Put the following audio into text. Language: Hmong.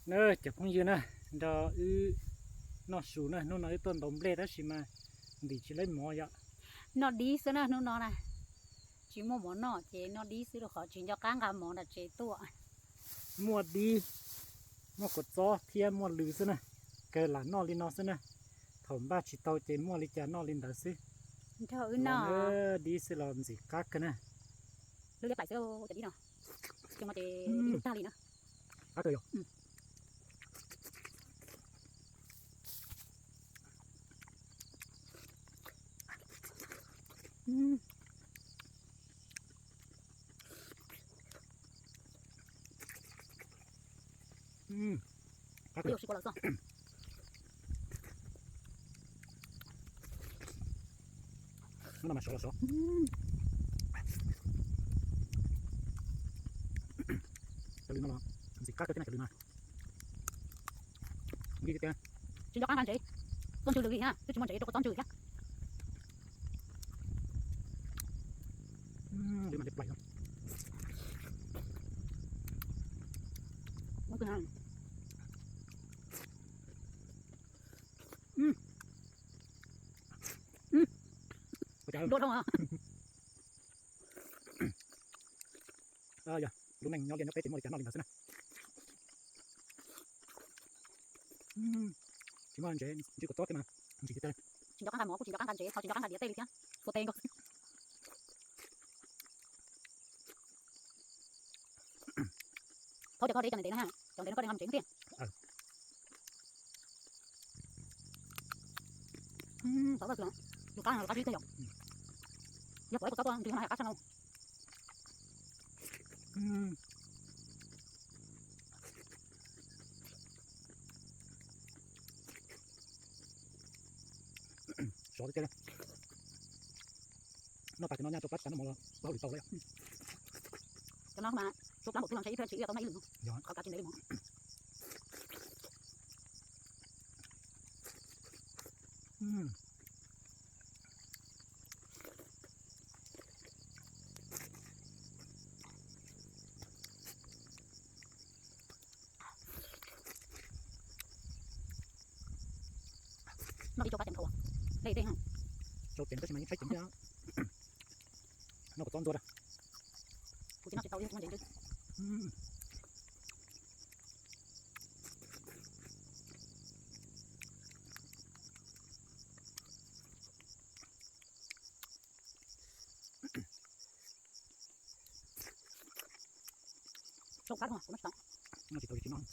Na cov phooj ywg na, nrog wb noj su na, hnub no wb tuaj ntaus nplej tab sis mas ntim tsis laib mov yom. Noj dib xwb na hnub no na, tsis muaj mov noj ces noj dib xwb rau qhov tsis nco qab nqa mov nram tsev tuaj. Muaj dib, muaj kua txob thiab muaj lws xwb na, kawg lam noj li no xwb na. Thaum npaj tsis tau ces muaj li cas noj li ntawd xwb. Nrog wb noj dib xwb los ntxim qab kawg na. Lub liab plaim xwb cov dib no, ces dib tag li na. Qab kawg yog. Hnub no mas sov los sov. Cov lws no los ntxim qab kawg thiab na, cov lws no. Tsis nco qab nqa ntsev, txob ntswg lws li thiab, twb tsis muaj ntsev rau kua txob ntswg thiab. Lws mas liab plaim. Dua dhau. Yog lub neej nyob liaj nyob teb ces muaj li cas noj li ntawd xwb na. Tsis muaj ntsev ntswg kua txob thiab mas ntxim tiag tiag. Tsis nco qab nqa mov kuj tsis nco qab nqa ntsev, tsis nco qab nqa diav tej li thiab, ua teb nkaus. Thov cov koj deb cov ntev ntev na, cov ntev no koj deb nqa ntsev tiag. Txov vaj lus qab no lus qab zib tiag yom. Yog puas ib kua txob tuaj ntswg no yog qab tshaj no. Sov tiag tiag. Noj tas cov no nyaj rau pab tsis tas noj mov los ua hauj lwm tau lawm yom. Cov no mas suav plab npaum twg los ntshe ib pliag ntshe ib tau noj ib lwm no. Qhov kav tsis ntev li mov. Noj dib tsau kab ceev dhau, dej dej. Tsau ceev tab sis mas yeej tshaib ceev thiab. Noj kua txob ntxuag rau. Kuv tsis noj tsis tau li, tsis muaj ntsev ntswg. Tsau kab dhau, kuv noj tsis tau. Noj tsis tau li tsis noj.